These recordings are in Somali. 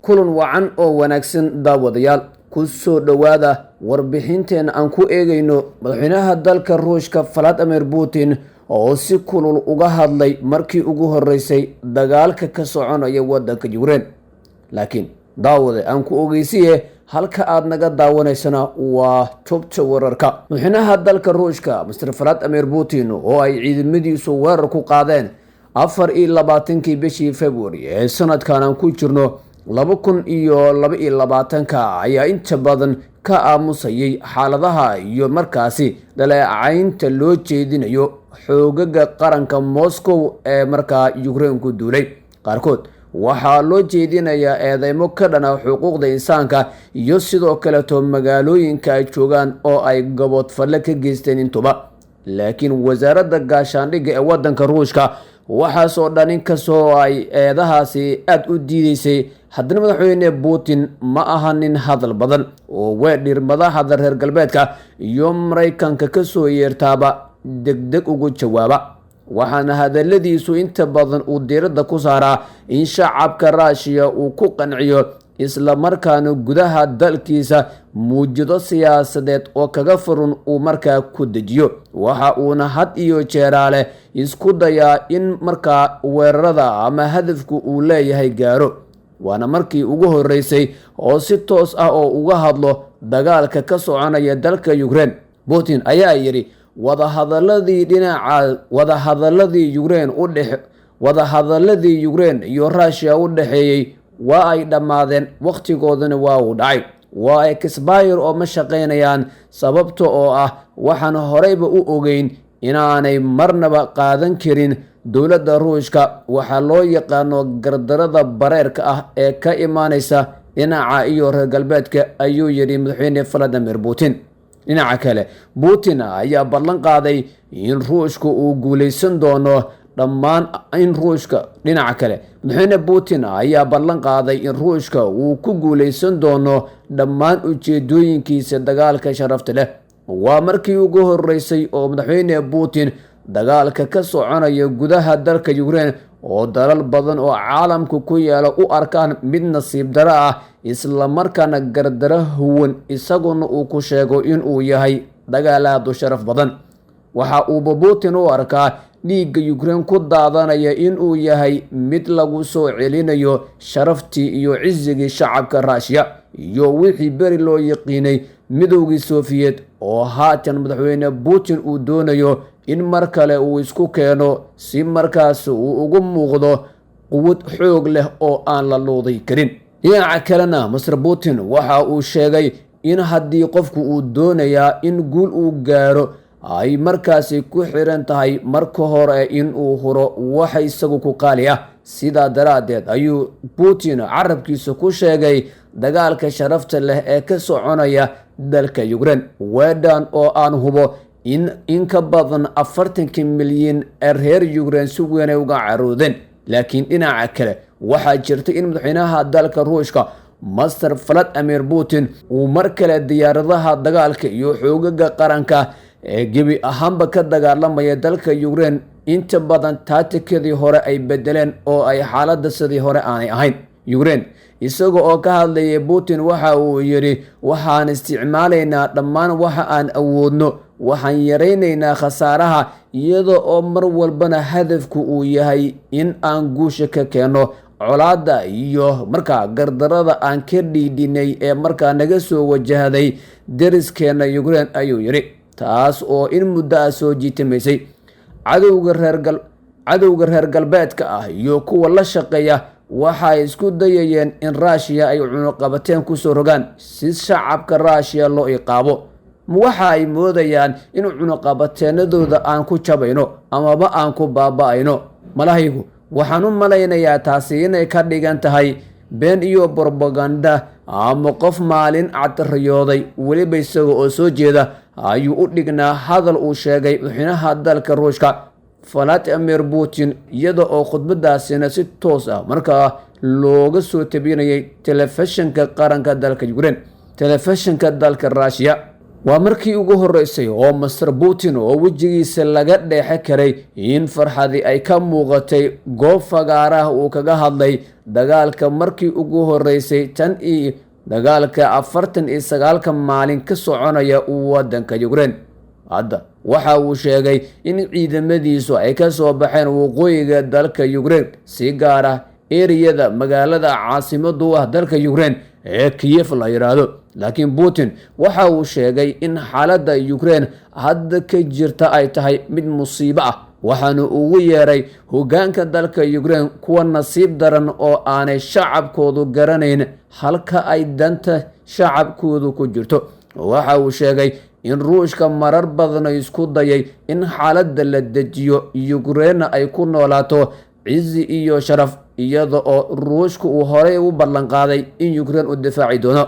Kulan wacan oo wanaagsan, daawadayaal. Ku soo dhowaada warbixinteena aan ku eegayno madaxweynaha dalka Ruushka Valadimir Putin oo si kulul uga hadlay markii ugu horeysay dagaalka ka soconaya wadanka Ukraine. Laakiin daawade, aan ku ogeysiye, halka aad naga daawanaysana waa Tubta Wararka. Madaxweynaha dalka Ruushka Mister Valadimir Putin oo ay ciidamadiisu weerar ku qaadeen 24-kii bishii February ee sanadkan aan ku jirno 2022-ka ayaa inta badan ka aamusayay xaaladaha iyo markaasi dhaleecaynta loo jeedinayo xoogaga qaranka Moscow ee markaa Ukraine ku duulay. Qaarkood waxaa loo jeedinayaa eedeymo ka dhana xuquuqda insaanka iyo sidoo kaleeto magaalooyinka ay joogaan oo ay gaboodfalle ka geysteen intuba. Laakiin Wasaaradda Gaashaandhigga ee wadanka Ruushka waxaasoo dhan, inkastoo ay eedahaasi aada u diideysay, haddana madaxweyne Putin ma aha nin hadal badan oo weedhir madaxda reer galbeedka iyo Maraykanka kasoo yeertaaba degdeg ugu jawaaba. Waxaana hadaladiisu inta badan uu diiradda ku saaraa in shacabka Ruushiya uu ku qanciyo, islamarkaana gudaha dalkiisa muujado siyaasadeed oo kaga furun uu markaa ku dejiyo. Waxa uuna had iyo jeeraale isku dayaa in markaa weerarada ama hadafku uu leeyahay gaaro. Waana markii ugu horeysay oo si toos ah oo uga hadlo dagaalka ka soconaya dalka Ukraine. Putin ayaa yidhi: "Wadahadaladii dhinaca wadahadaladii Ukraine u dhex wadahadaladii Ukraine iyo Ruushiya u dhexeeyey waa ay dhammaadeen, wakhtigoodana waa uu dhacay, waa expire oo ma shaqaynayaan, sababta oo ah waxaan horeyba u ogeyn inaanay marnaba qaadan karin dowladda Ruushka waxaa loo yaqaano gardarada bareerka ah ee ka imaaneysa dhinaca iyo reer galbeedka," ayuu yidhi madaxweyne Valadimir Putin. Dhinaca kale, Putin ayaa ballan qaaday in Ruushka uu guuleysan doono dhammaan in Ruushka Dhinaca kale, madaxweyne Putin ayaa ballan qaaday in Ruushka uu ku guuleysan doono dhammaan ujeedooyinkiisa dagaalka sharafta leh. Waa markii ugu horeysay oo madaxweyne Putin dagaalka ka soconaya gudaha dalka Ukraine, oo dalal badan oo caalamka ku yaala u arkaan mid nasiib daro ah islamarkaana gardaro huwan, isaguna uu ku sheego inuu yahay dagaal aada u sharaf badan. Waxa uuba Putin u arkaa dhiigga Ukraine ku daadanaya inuu yahay mid lagu soo celinayo sharaftii iyo cisigii shacabka Ruushiya iyo wixii beri loo yaqiinay Midowgii Sofiyeet, oo haatan madaxweyne Putin uu doonayo in mar kale uu isku keeno, si markaas uu ugu muuqdo quwad xoog leh oo aan la luuday karin. Dhinaca kalena, Mister Putin waxa uu sheegay in haddii qofku uu doonayaa in guul uu gaaro, ay markaasi ku xiran tahay marka hore in uu huro waxa isagu ku qaali ah. Sidaa daraaddeed ayuu Putin carabkiisa ku sheegay dagaalka sharafta leh ee ka soconaya dalka Ukraine, weedhan oo aan hubo in ka badan 40-ka milyan ee reer Ukraine si weyn ay uga caroodeen. Laakiin dhinaca kale, waxaa jirta in madaxweynaha dalka Ruushka Mister Valadimir Putin uu mar kale diyaaradaha dagaalka iyo xoogaga qaranka ee gebi ahaanba ka dagaalamaya dalka Ukraine inta badan taatikadii hore ay bedeleen oo ay xaaladda sidii hore aanay ahayn. Ukraine isaga oo ka hadlayay, Putin waxa uu yidhi: "Waxaan isticmaalaynaa dhammaan waxa aan awoodno, waxaan yaraynaynaa khasaaraha, iyada oo mar walbana hadafku uu yahay in aan guusha ka keenno colaadda iyo markaa gardarada aan ka dhiidhinay ee markaa naga soo wajahday deriskeena Ukraine," ayuu yidhi, taas oo in muddo ah soo jiitamaysay. Cadowga reer galbeedka ah iyo kuwa la shaqeeya waxay isku dayayeen in Ruushiya ay cunuqabateen kusoo rogaan si shacabka Ruushiya loo iqaabo. Waxa ay moodayaan in cunuqabateenadooda aan ku jabayno amaba aan ku baaba-ayno? Malahaygu waxaan u malaynayaa taasi inay ka dhigan tahay been iyo brobaganda ama qof maalin cad riyooday, weliba isaga oo soo jeeda, ayuu u dhignaa hadal uu sheegay madaxweynaha dalka Ruushka Valadimir Putin, iyada oo khudbadaasina si toos ah markaa looga soo tabinayay telefishinka qaranka dalka Ukraine, telefishinka dalka Ruushiya. Waa markii ugu horeysay oo Master Putin oo wejigiisa laga dheexe karay in farxadii ay ka muuqatay goob fagaaraha uu kaga hadlay dagaalka markii ugu horeysay tan iyo dagaalka 49-ka maalin ka soconaya wadanka Ukraine. Hadda waxa uu sheegay in ciidamadiisu ay ka soo baxeen waqooyiga dalka Ukraine, si gaar ah eriyada magaalada caasimadu u ah dalka Ukraine ee Kiyef la yidhaahdo. Laakiin Putin waxa uu sheegay in xaaladda Ukraine hadda ka jirta ay tahay mid musiibo ah, waxaana ugu yeeray hoggaanka dalka Ukraine kuwa nasiib daran oo aanay shacabkoodu garanayn halka ay danta shacabkoodu ku jirto. Waxa uu sheegay in Ruushka marar badan isku dayay in xaaladda la dejiyo, Ukraine ay ku noolaato cizi iyo sharaf, iyada oo Ruushka uu horey u ballanqaaday in Ukraine uu difaaci doono.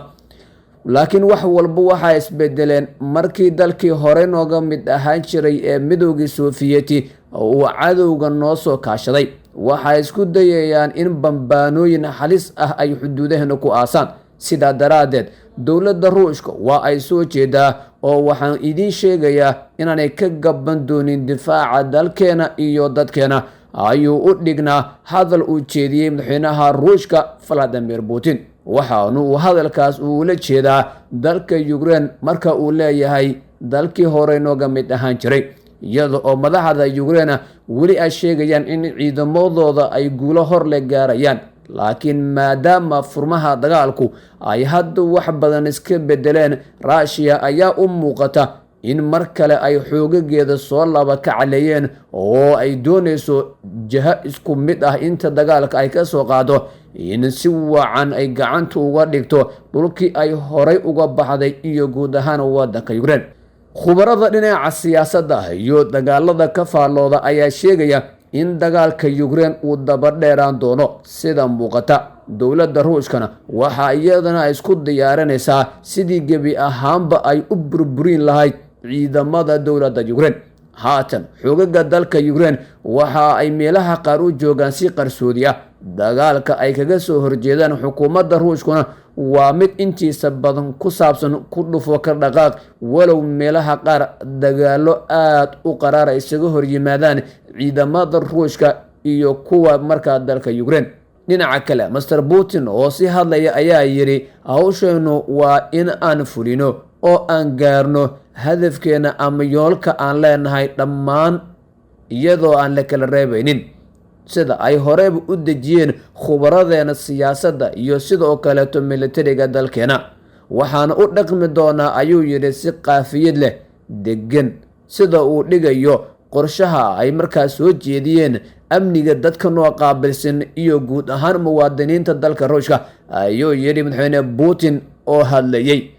Laakiin wax walba waxaa isbedeleen markii dalkii hore nooga mid ahaan jiray ee Midowgii Sofiyeeti uu cadowga noo soo kaashaday. Waxay isku dayayaan in bambaanooyin halis ah ay xuduudaheena ku aasaan. Sidaa daraaddeed dowladda Ruushka waa ay soo jeedaa, oo waxaan idiin sheegayaa inaanay ka gaban doonin difaaca dalkeena iyo dadkeena, ayuu u dhignaa hadal uu jeediyey madaxweynaha Ruushka Valadimir Putin. Waxaanu uu hadalkaas uula jeedaa dalka Ukraine marka uu leeyahay dalkii hore nooga mid ahaan jiray, iyada oo madaxda Ukraine weli ay sheegayaan in ciidamadooda ay guulo hor le gaarayaan. Laakiin maadaama furmaha dagaalku ay hadda wax badan iska bedeleen, Ruushiya ayaa u muuqata in mar kale ay xoogageeda soo laba ka caleeyeen oo ay doonayso jaho isku mid ah inta dagaalka ay ka soo qaado, in si wacan ay gacanta uga dhigto dhulkii ay horay uga baxday iyo guud ahaan wadanka Ukraine. Khubarada dhinaca siyaasadda iyo dagaalada ka faallooda ayaa sheegaya in dagaalka Ukraine uu daba dheeraan doono sida muuqata. Dowladda Ruushkana waxa iyadana isku diyaarinaysaa sidii gebi ahaanba ay u burburin lahayd ciidamada dowladda Ukraine. Haatan xoogaga dalka Ukraine waxa ay meelaha qaar u joogaan si qarsoodi ah. Dagaalka ay kaga soo horjeedaan xukuumadda Ruushkuna waa mid intiisa badan ku saabsan ku dhufo ka dhaqaaq, walow meelaha qaar dagaallo aada u qaraara isaga hor yimaadaan ciidamada Ruushka iyo kuwa markaa dalka Ukraine. Dhinaca kale, Master Putin oo si hadlaya ayaa yidhi: hawshaynu waa in aan fulino oo aan gaarno hadafkeena ama yoolka aan leenahay dhammaan, iyadoo aan la kala reebaynin, sida ay horeyba u dejiyeen khubaradeena siyaasadda iyo sidoo kaleeto militariga dalkeena. Waxaana u dhaqmi doonaa, ayuu yidhi, si qaafiyad leh, degan, sida uu dhigayo qorshaha ay markaas soo jeediyeen amniga dadka noo qaabilsan iyo guud ahaan muwaadiniinta dalka Ruushka, ayuu yidhi madaxweyne Putin oo hadlayay.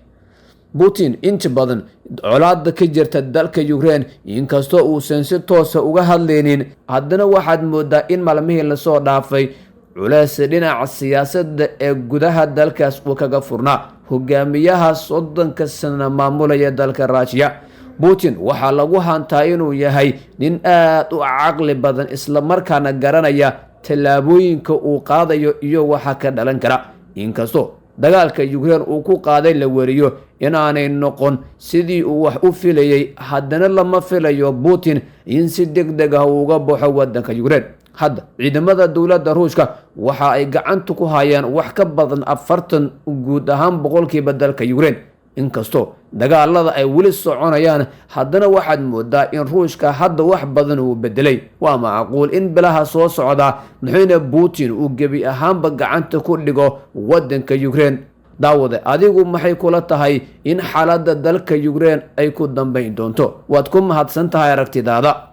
Putin inta badan colaada ka jirta dalka Ukraine inkastoo uusan si toosa uga hadlaynin, haddana waxaad moodaa in maalmihii lasoo dhaafay culeys dhinaca siyaasadda ee gudaha dalkaas uu kaga furnaa hogaamiyaha 30-ka sano maamulaya dalka Ruushiya. Putin waxaa lagu hantaa inuu yahay nin aada u caqli badan, islamarkaana garanaya tallaabooyinka uu qaadayo iyo waxa ka dhalan kara. Inkastoo dagaalka Ukraine uu ku qaaday la wariyo inaanay noqon sidii uu wax u filayay, haddana lama filayo Putin in si deg deg ah uga baxo wadanka Ukraine. Hadda ciidamada dowladda Ruushka waxa ay gacanta ku hayaan wax ka badan 40 guud ahaan boqolkiiba dalka Ukraine. Inkastoo dagaalada ay weli soconayaan, haddana waxaad moodaa in Ruushka hadda wax badan uu bedelay. Waa macquul in bilaha soo socda madaxweyne Putin uu gebi ahaanba gacanta ku dhigo wadanka Ukraine. Daawade, adigu maxay kula tahay in xaaladda dalka Ukraine ay ku dambayn doonto? Waad ku mahadsan tahay aragtidaada.